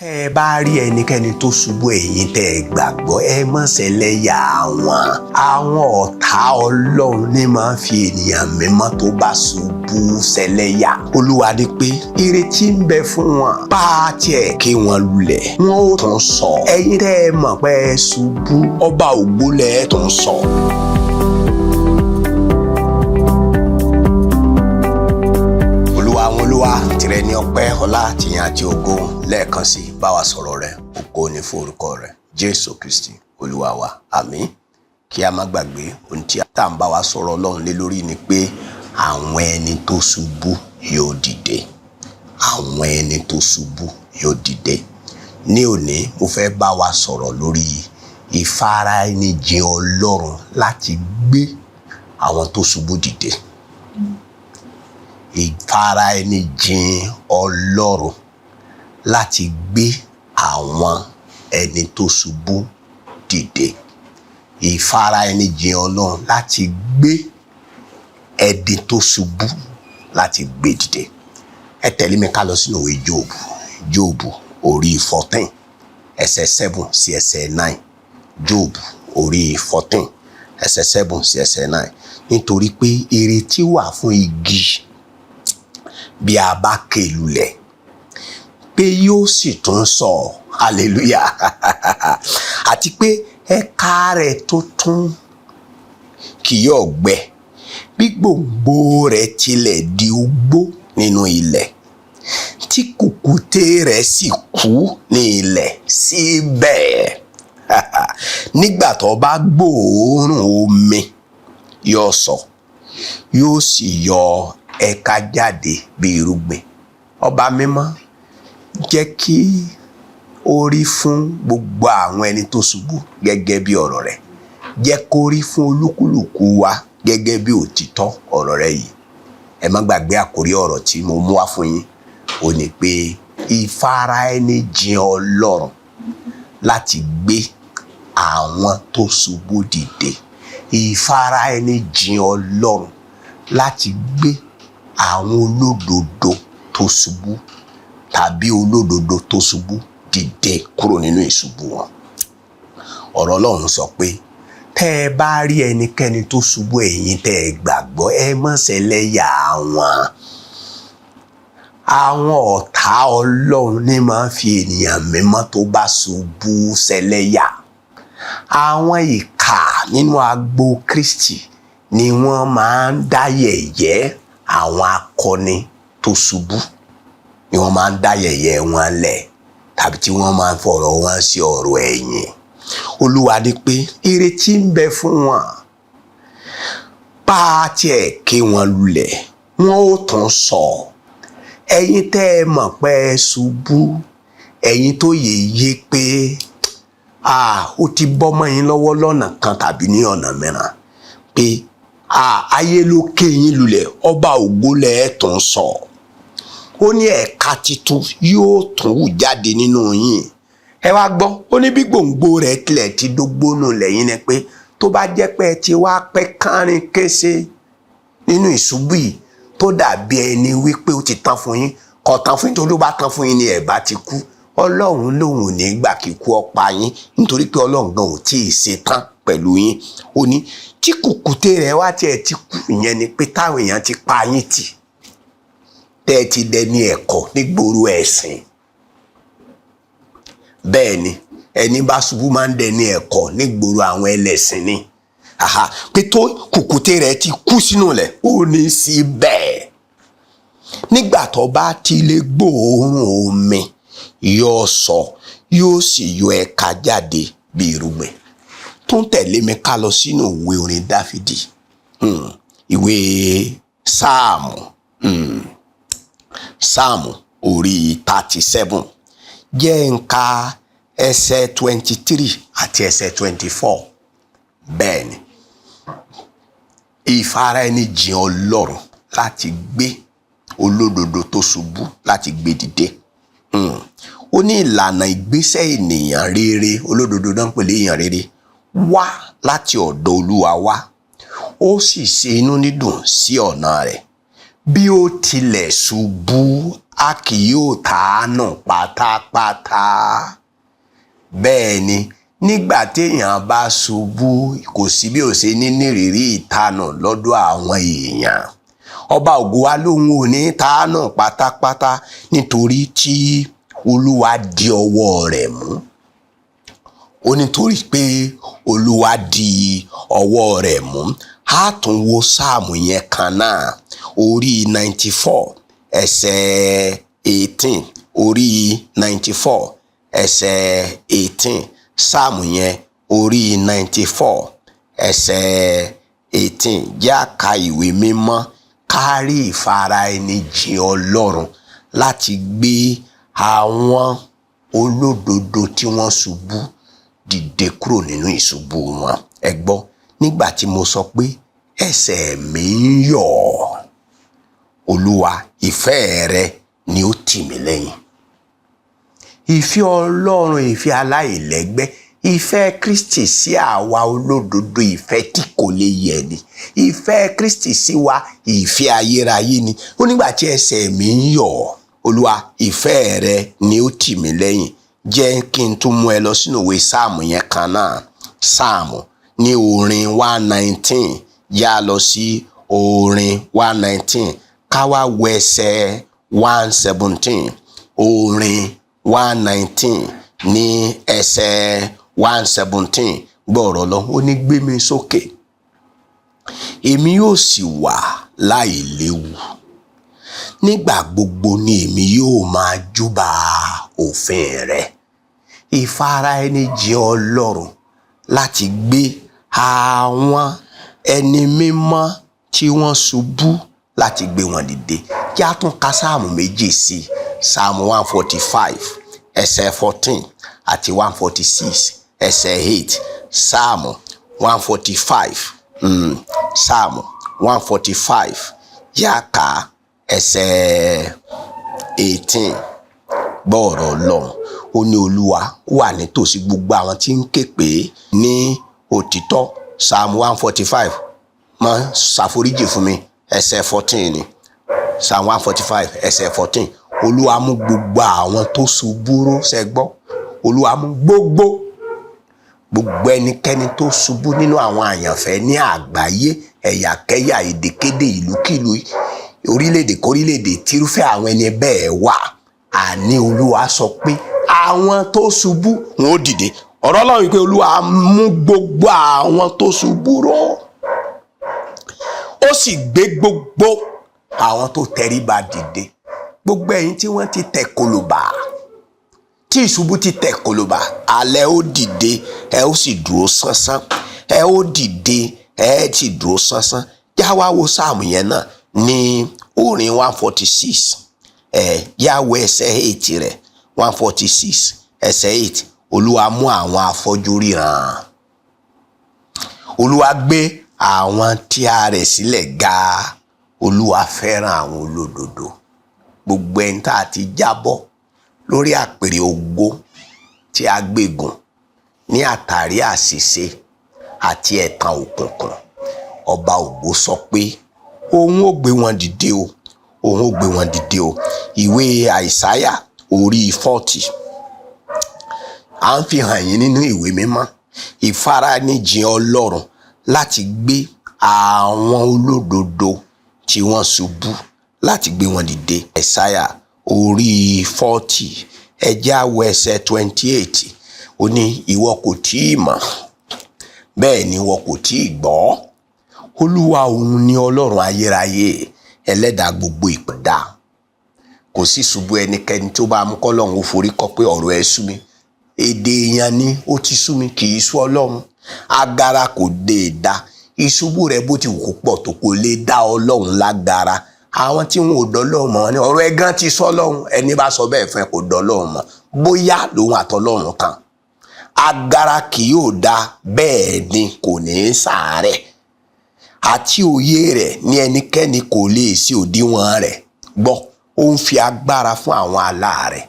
Tẹ́ ẹ bá rí ẹnikẹ́ni tó ṣubú, ẹ̀yin tẹ́ ẹ gbàgbọ́, ẹ má ṣẹlẹ́yà àwọn. Àwọn ọ̀tá Ọlọ́run ní máa ń fi ènìyàn mímọ́ tó bá ṣubú ṣẹlẹ́yà. Olúwa ní pé ìrètí ń bẹ fún wọn. Bá a tiẹ̀ ké wọn lulẹ̀, wọn ó tún sọ. Ẹ̀yin tẹ́ ẹ mọ̀ pé ẹ ṣubú, ọba ògo lẹ̀ tún sọ. Olúwa àwọn olúwa, tìrẹ ní ọpẹ́, ọlá, tìyìn àti ògo. Lẹ́ẹ̀kan sí, bá wa sọ̀rọ̀ rẹ. Ògo ní fún orúkọ rẹ, Jésù Kristi Olúwa wa, àmín. Kí a má gbàgbé ohun tí a ń bá wa sọ̀rọ̀ Ọlọ́run lé lórí ni pé àwọn ẹni tó ṣubú yóò dìde. Àwọn ẹni tó ṣubú yóò dìde. Ní òní, mo fẹ́ bá wa sọ̀rọ̀ lórí ìfaraẹnijìn Ọlọ́run láti gbé àwọn tó ṣubú dìde. Ìfaraẹnijìn Ọlọ́run láti gbé àwọn ẹni tó ṣubú dìde. Ìfaraẹnijìn Ọlọ́run láti gbé ẹni tó ṣubú láti gbé dìde. Ẹ tẹ̀lé mi ká lọ sínú ìwé Jóòbù. Jóòbù orí 14, ẹsẹ̀ 7 sí ẹsẹ̀ 9. Jóòbù orí 14, ẹsẹ̀ 7 sí ẹsẹ̀ 9. Nítorí pé ìrètí wà fún igi bí a bá ké lulẹ̀, pé yóò sì tún sọ. Hallelujah. Àti pé ẹ̀ka rẹ̀ tuntun kì yóò gbẹ, bí gbòǹgbò rẹ̀ tilẹ̀ di ogbó nínú ilẹ̀, tí kùkùté rẹ̀ sì kú ní ilẹ̀, síbẹ̀ nígbà tó bá gbóòórùn omi, yóò sọ, yóò sì yọ ẹ̀ka jáde bí irúgbìn. Ọba mímọ́, jẹ́ kí ó rí fún gbogbo àwọn ẹni tó ṣubú gẹ́gẹ́ bí ọ̀rọ̀ rẹ̀. Jẹ́ kó rí fún olúkúlùkù wa gẹ́gẹ́ bí òtítọ́ ọ̀rọ̀ rẹ̀ yìí. Ẹ má gbàgbé àkórí ọ̀rọ̀ tí mo mú wá fún yín, ó ní pé ìfaraẹnijìn Ọlọ́run láti gbé àwọn tó ṣubú dìde. Ìfaraẹnijìn Ọlọ́run láti gbé àwọn olódodo tó ṣubú tàbí olódodo tó ṣubú dìde kúrò nínú ìṣubú wọn. Ọ̀rọ̀ Ọlọ́run sọ pé tẹ́ ẹ bá rí ẹnikẹ́ni tó ṣubú, ẹ̀yin tẹ́ ẹ gbàgbọ́, ẹ má ṣẹlẹ́yà wọn. Àwọn ọ̀tá Ọlọ́run ní máa ń fi ènìyàn mímọ́ tó bá ṣubú ṣẹlẹ́yà. Àwọn ìkà nínú agbo Kristi ni wọ́n máa ń dá yẹ̀yẹ́ àwọn akọni tó ṣubú, ni wọ́n máa ń dá yẹ̀yẹ́ wọn lẹ̀, tàbí tí wọ́n máa ń fọ̀rọ̀ wọn sí ọ̀rọ̀ ẹ̀yìn. Olúwa ní pé ìrètí ń bẹ fún wọn. Bá a tiẹ̀ ké wọn lulẹ̀, wọn ó tún sọ. Ẹ̀yin tẹ́ ẹ mọ̀ pé ẹ ṣubú, ẹ̀yin tó yẹ pé ó ti bọ́ mọ́ yín lọ́wọ́ lọ́nà kan tàbí ní ọ̀nà mìíràn, pé ayé ló ké yín lulẹ̀, ọba ògo lẹ̀ tún sọ. Ó ní ẹ̀ka titun yóò tún wù jáde nínú yín. Ẹ wá gbọ́, ó ní bí gbòǹgbò rẹ̀ tilẹ̀ ti dógbónú lẹ́yìn ni pé tó bá jẹ́ pé ẹ ti wá pẹ́ kánrin kése nínú ìṣubú yìí, tó dàbí ẹni wípé ó ti tán fún yín, kò tán fún yín, torí ó bá tán fún yín ni ẹ̀ bá ti kú. Ọlọ́run lòun ò ní gbà kíkú ó pa yín, nítorí pé Ọlọ́run gan ò tí ì ṣe tán pẹ̀lú yín. Ó ní tí kùkùté rẹ̀ wá tiẹ̀ ti kú, ìyẹn ni pé táwọn èèyàn ti pa yín tì, tẹ́ ẹ ti dẹni ẹ̀kọ́ nígboro ẹ̀sìn. Bẹ́ẹ̀ ni, ẹni bá ṣubú máa ń dẹni ẹ̀kọ́ nígboro àwọn ẹlẹ́sìn ni. Pé tó kùkùté rẹ̀ ti kú sínú rẹ̀, ó ní sí bẹ́ẹ̀ nígbà tó bá ti lè gbóòórùn omi, yóò sọ, yóò sì yọ ẹ̀ka jáde bí irúgbìn. Tó ń tẹ̀lé mi ká lọ sínú ìwé orin Dáfídì, ìwé Sáàmù, Sáàmù orí 37. Jẹ́ n ka ẹsẹ̀ 23 àti ẹsẹ̀ 24. Bẹ́ẹ̀ ni, ìfaraẹnijìn Ọlọ́run láti gbé olódodo tó ṣubú láti gbé dìde. Ó ní ìlànà ìgbésẹ̀ ènìyàn rere, olódodo náà ń pè léèyàn rere, wá láti ọ̀dọ̀ Olúwa wá, ó sì ṣe inú dídùn sí ọ̀nà rẹ̀. Bí ó tilẹ̀ ṣubú, a kì yóò tàánù pátápátá. Bẹ́ẹ̀ ni, nígbà téèyàn bá ṣubú, kò sí bí ó ṣe ní nírìírí ìtanù lọ́dọ̀ àwọn èèyàn. Ọba ògo wa lóun ò ní tàánù pátápátá nítorí tí Olúwa di ọwọ́ rẹ̀ mú. Ó nítorí pé Olúwa di ọwọ́ rẹ̀ mú. A tún wo sáàmù yẹn kan náà, orí 94 ẹsẹ̀ 18, orí 94 ẹsẹ̀ 18. Sáàmù yẹn, orí 94 ẹsẹ̀ 18. Jẹ́ á ka ìwé mímọ́, kárí ìfara ẹni jìn Ọlọ́run láti gbé àwọn olódodo tí wọ́n ṣubú dìde kúrò nínú ìṣubú wọn. Ẹ gbọ́, nígbà tí mo sọ pé ẹsẹ̀ mi ń yọ̀, Olúwa, ìfẹ́ rẹ ni ó tì mí lẹ́yìn. Ìfẹ́ Ọlọ́run, ìfẹ́ aláìlẹ́gbẹ́, ìfẹ́ Kristi sí àwa olódodo, ìfẹ́ tí kò lè yẹ̀ ni. Ìfẹ́ Kristi sí wa, ìfẹ́ ayérayé ni. Ó nígbà tí ẹsẹ̀ mi ń yọ̀, Olúwa, ìfẹ́ rẹ ni ó tì mí lẹ́yìn. Jẹ́ kí n tún mú ẹ lọ sínú ìwé sáàmù yẹn kan náà, sáàmù ní orin 119. Yá lọ sí orin 119, ká wá wo ẹsẹ̀ 117. Orin 119 ní ẹsẹ̀ 117. Gbọ́rọ̀ lọ, ó ní gbé mi sókè, èmi yóò sì wà láì léwu. Nígbà gbogbo ni èmi yóò máa júbà òfin rẹ. Ìfara ẹni jìn Ọlọ́run láti gbé àwọn ẹni mímọ́ tí wọ́n ṣubú, láti gbé wọn dìde. Kí a tún ka sáàmù méjì sí, sáàmù 145 ẹsẹ̀ 14 àti 146 ẹsẹ̀ 8. Sáàmù 145, sáàmù 145, yá ká ẹsẹ̀ 18. Gbọ́ ọ̀rọ̀ Ọlọ́run. Ó ní Olúwa wà nítòsí gbogbo àwọn tí ń ké pè é ní òtítọ́. Psalm 145, mọ ṣàforíjì fún mi, ẹsẹ̀ 14 ni. Psalm 145 ẹsẹ̀ 14. Olúwa mú gbogbo àwọn tó ṣubú ró. Ṣẹ gbọ́? Olúwa mú gbogbo ẹnikẹ́ni tó ṣubú nínú àwọn àyànfẹ́ ní àgbáyé, ẹ̀yàkẹ́yà, èdèkédè, ìlúkìlú, orílẹ̀-èdè kórílẹ̀-èdè tírúfẹ́ àwọn ẹni bẹ́ẹ̀ wà. Àní Olúwa sọ pé àwọn tó ṣubú, wọn ó dìde. Ọ̀rọ̀ Ọlọ́run wípé Olúwa mú gbogbo àwọn tó ṣubú ró, ó sì gbé gbogbo àwọn tó tẹríba dìde. Gbogbo ẹ̀yin tí wọ́n ti tẹ̀ kòlòbà, tí ìṣubú ti tẹ̀ kòlòbà, alẹ́ ó dìde, ẹ ó sì dúró sánsán. Ẹ ó dìde, ẹ sì dúró sánsán. Já wá wo sáàmù yẹn náà ní orin 146. Ẹ yá wo ẹsẹ̀ 8 rẹ̀, 146 ẹsẹ̀ 8. Olúwa mú àwọn afọ́jú ríran, Olúwa gbé àwọn tí a rẹ̀ sílẹ̀ ga. Olúwa fẹ́ràn àwọn olódodo. Gbogbo ẹni tá a ti jábọ́ lórí àpèrè ògo tí a gbégun ní àtàrí àṣìṣe àti ẹ̀tàn òkùnkùn, ọba ògo sọ pé òun ó gbé wọn dìde o, òun ó gbé wọn dìde o. Ìwé Àìsáyà orí 40, à ń fi hàn yín nínú ìwé mímọ́ ìfaranijìn Ọlọ́run láti gbé àwọn olódodo tí wọ́n ṣubú, láti gbé wọn dìde. Àìsáyà orí 40, ẹ jẹ́ á wo ẹsẹ̀ 28. Ó ní ìwọ kò tí ì mọ̀, bẹ́ẹ̀ ni ìwọ kò tí ì gbọ́. Olúwa òun ni Ọlọ́run ayérayé, ẹlẹ́dàá gbogbo ìpẹ̀dá. Kò sí ṣubú ẹnikẹ́ni tó bá mú kọ́lọ́run ó forí kọ́ pé ọ̀rọ̀ ẹ sú mi. Èdè èèyàn ni ó ti sú mi, kì í sú Ọlọ́run. Agara kò dé dá ìṣubú rẹ, bó ti wù kó pọ̀ tó, kò lè dá Ọlọ́run lágara. Àwọn tí wọn ò dọ́lọ́run mọ̀ ní ọ̀rọ̀ ẹ̀gán ti sọ Ọlọ́run. Ẹni bá sọ bẹ́ẹ̀ fún ẹ kò dọ́lọ́run mọ̀, bóyá lòun àtọlọ́run kan. Agara kì yóò dá, bẹ́ẹ̀ ni kò ní í sàárẹ̀, àti òye rẹ̀ ní ẹnikẹ́ni kò lè ṣe òdiwọ̀n rẹ̀. Gbọ́, ó ń fi agbára fún àwọn aláàárẹ̀.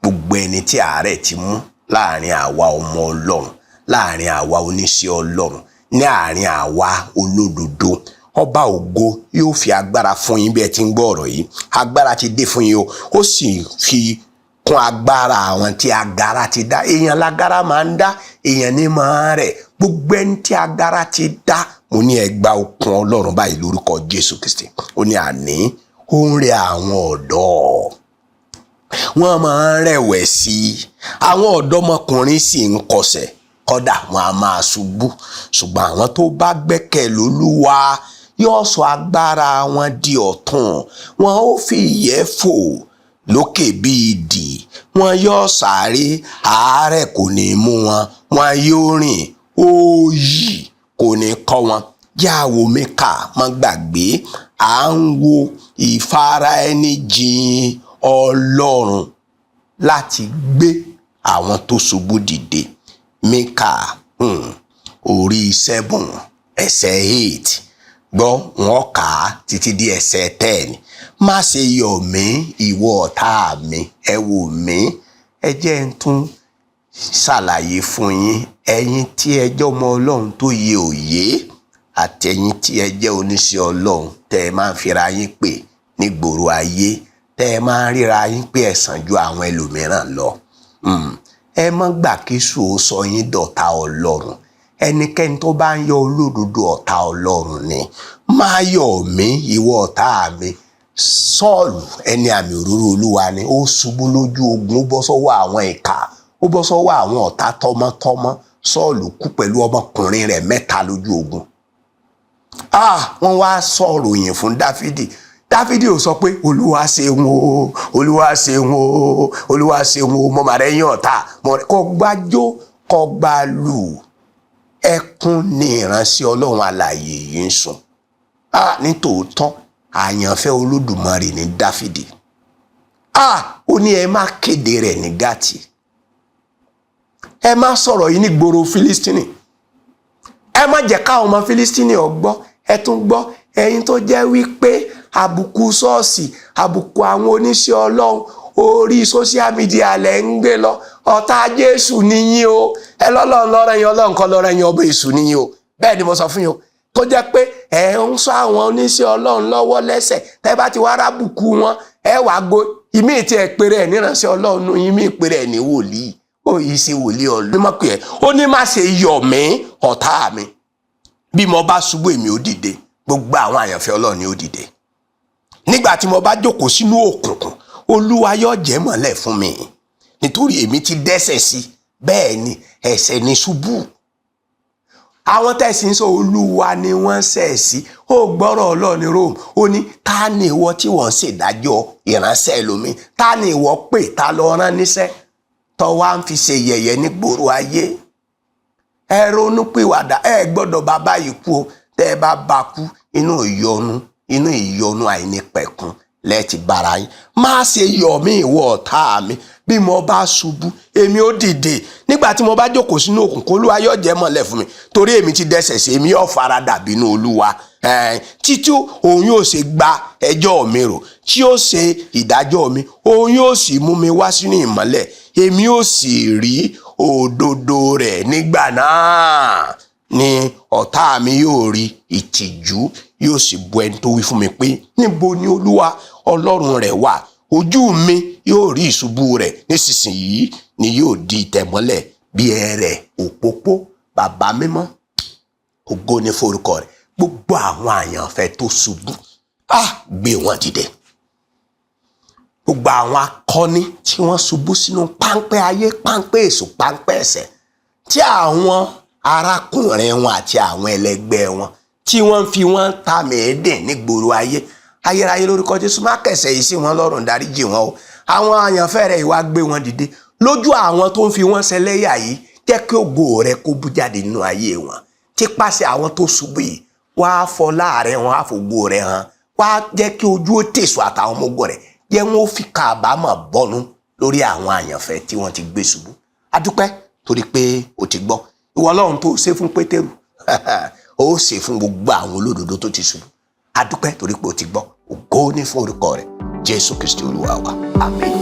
Gbogbo ẹni tí àárẹ̀ ti mú láàrin àwa ọmọ Ọlọ́run, láàrin àwa oníṣẹ́ Ọlọ́run, ní àárín àwa olódodo, Ọba ògo yóò fi agbára fún yín bí ẹ ti ń gbọ́ ọ̀rọ̀ yìí. Agbára ti dé fún yín o, ó sì fi kún agbára àwọn tí agara ti dá. Èèyàn lágara máa ń dá, èèyàn ní máa rẹ̀. Gbogbo ẹni tí agara ti dá, mo ní ẹ gba okun Ọlọ́run báyìí lórúkọ Jésù Kristi. Ó ní àní ó ń rẹ àwọn ọ̀dọ́, wọ́n máa ń rẹ̀wẹ̀sì, àwọn ọ̀dọ́mọkùnrin sì ń kọsẹ̀, kódà wọn a máa ṣubú. Ṣùgbọ́n àwọn tó bá gbẹ́kẹ̀ lólúwa yóò sọ agbára wọn di ọ̀tun, wọn ó fi ìyẹ́ fò lókè bí idì, wọn yóò sáré, àárẹ̀ kò ní mú wọn, wọn yóò rìn, òòyì kò ní kọ́ wọn. Yàwó Míkà, má gbàgbé, à ń wo ìfara ẹni jìn Ọlọ́run láti gbé àwọn tó ṣubú dìde. Míkà orí 7 ẹsẹ̀ 8, gbọ́, wọ́n kà á títí di ẹsẹ̀ 10. Má ṣe yọ̀ mí, ìwọ ọ̀tá mi. Ẹ wò mí, ẹ jẹ́ n tún ṣàlàyé fún yín, ẹ̀yin tí ẹ jẹ́ ọmọ Ọlọ́run tó yẹ òye, àti ẹ̀yin tí ẹ jẹ́ oníṣẹ́ Ọlọ́run tẹ́ ẹ máa ń fira yín pè nígboro ayé, tẹ́ ẹ máa ń ríra yín pé ẹ sàn ju àwọn ẹlòmíràn lọ. Ẹ má gbà kí èṣù ó sọ yín dọ̀tá Ọlọ́run. Ẹnikẹ́ni tó bá ń yọ olódodo, ọ̀tá Ọlọ́run ni. Má yọ̀ mí, ìwọ ọ̀tá mi. Sọ́ọ̀lù, ẹni àmì òróró Olúwa ni, ó ṣubú lójú ogun, ó bọ́ sọ́wọ́ àwọn ìkà, ó bọ́ sọ́wọ́ àwọn ọ̀tá tọmọtọmọ. Sọ́ọ̀lù kú pẹ̀lú ọmọkùnrin rẹ̀ mẹ́ta lójú ogun. Ah, wọ́n wá sọ̀rọ̀ yìí fún Dáfídì. Dáfídì ò sọ pé, "Olúwa ṣeun o, Olúwa ṣeun o, Olúwa ṣeun o, mo mà rẹ́yìn ọ̀tá." Kò gbájó, kò gbálù, ẹkún ni ìránṣẹ́ Ọlọ́run alààyè yìí ń sùn. Ah, nítòótọ́ àyànfẹ́ Olódùmarè ní Dáfídì. Ah, ó ní ẹ má kéde rẹ̀ ní Gátì, ẹ má sọ̀rọ̀ yìí ní gbòòrò Fílístínì, ẹ má jẹ́ káwọn ọmọ Fílístínì ó gbọ́. Ẹ tún gbọ́, ẹ̀yin tó jẹ́ wípé àbùkù ṣọ́ọ̀ṣì, àbùkù àwọn oníṣẹ́ Ọlọ́run, orí social media lẹ̀ ń gbé lọ, ọ̀tá Jésù níyìn o. Ẹ lọ́lọ́run lọ́rọ̀ yín, Ọlọ́run kọ́ lọ́rọ̀ yín, ọba èṣù níyìn o. Bẹ́ẹ̀ ni mo sọ fún yín o, tó jẹ́ pé ẹ ń sọ àwọn oníṣẹ́ Ọlọ́run lọ́wọ́ lẹ́sẹ̀. Tẹ́ bá ti wá rábùkù wọn, ẹ wàá go ìmí tí ẹ péré ẹ níránṣẹ́ Ọlọ́run, ìmí péré ẹ ní wòlíì. Ó yìí ṣe wòlíì Ọlọ́run mímọ́ pé ẹ ó ní, má ṣe yọ̀ mí, ọ̀tá mi. Bí mo bá ṣubú, èmi ó dìde. Gbogbo àwọn àyànfẹ́ Ọlọ́run ni ó dìde. Nígbà tí mo bá jókòó sínú òkùnkùn, Olúwa yóò jẹ́ mọ́lẹ̀ fún mi, nítorí èmi ti dẹ́ṣẹ̀ sí. Bẹ́ẹ̀ ni, ẹ̀ṣẹ̀ ní ṣubú. Àwọn tẹ̀sí ń sọ Olúwa ni wọ́n ṣẹ̀ sí. Ó gbọ́rọ̀ Ọlọ́run ní Rome, ó ní, ta ni ìwọ tí wọ́n ń ṣèdájọ́ ìránṣẹ́ ẹlòmíì? Ta ni ìwọ pè? Ta lọ rán níṣẹ́ tó wá ń fi ṣe yẹ̀yẹ́ nígboro ayé? Ẹ ronú pìwàdà. Ẹ gbọ́dọ̀ bàbá yìí kú o. Tẹ́ ẹ bá bá kú, inú ìyọnu, inú ìyọnu àìnípẹ̀kun lẹ́ẹ̀tì bára yín. Má ṣe yọ̀ mí, ìwọ ọ̀tá mi. Bí mo bá ṣubú, èmi ó dìde. Nígbà tí mo bá jókòó sínú òkùnkùn, Olúwa yóò jẹ́ mọ́lẹ̀ fún mi. Torí èmi ti dẹ́ṣẹ̀ sí, èmi yóò fara dàbínú Olúwa títí òun yóò ṣe gba ẹjọ́ mi rò, tí ó ṣe ìdájọ́ mi. Òun yóò sì mú mi wá sínú ìmọ́lẹ̀, èmi ó sì rí òdodo rẹ̀. Nígbà náà ni ọ̀tá mi yóò rí ìtìjú, yóò sì bu ẹni tó wí fún mi pé, 'Níbo ni Olúwa Ọlọ́run rẹ̀ wà?' Ojú mi yóò rí ìṣubú rẹ̀, nísinsìnyí ni yóò di ìtẹ̀mọ́lẹ̀ bí ẹrẹ̀ òpópó. Bàbá mímọ́, ògo ní forúkọ rẹ̀. Gbogbo àwọn àyànfẹ́ tó ṣubú, á gbé wọn dìde. Gbogbo àwọn akọni tí wọ́n ṣubú sínú páńpẹ́ ayé, páńpẹ́ èṣù, páńpẹ́ ẹ̀ṣẹ̀, tí àwọn arákùnrin wọn àti àwọn ẹlẹgbẹ́ wọn tí wọ́n ń fi wọ́n ta mẹ́ẹ̀ẹ́dẹ̀ nígboro ayé, ayérayé, lórúkọ Jésù, má kẹsẹ̀ yìí sí wọn lọ́rùn, dáríjì wọn o. Àwọn àyànfẹ́ rẹ̀, ìwà gbé wọn dìde lójú àwọn tó ń fi wọ́n ṣẹlẹ́yà yìí. Jẹ́ kí ògo rẹ̀ kó bú jáde nínú ayé wọn típasẹ̀ àwọn tó ṣubú yìí. Wàá fọlá rẹ̀ wọn, àfògo rẹ̀ hàn. Wàá jẹ́ kí ojú ó tèso àtàwọn ọmọ ogun rẹ̀, jẹ́ wọn ó fi kábàámọ̀ bọ́nu lórí àwọn àyànfẹ́ tí wọ́n ti gbé ṣubú. Adúpẹ́ torí pé o ti gbọ́. Ìwọ Ọlọ́run tó ṣe fún Pétérù, ó ṣe fún gbogbo àwọn olódodo tó ti ṣubú. Adúpẹ́ torí pé o ti gbọ́. Ògo ní fún orúkọ rẹ̀. Jésù Kristi Olúwa wa, àmín.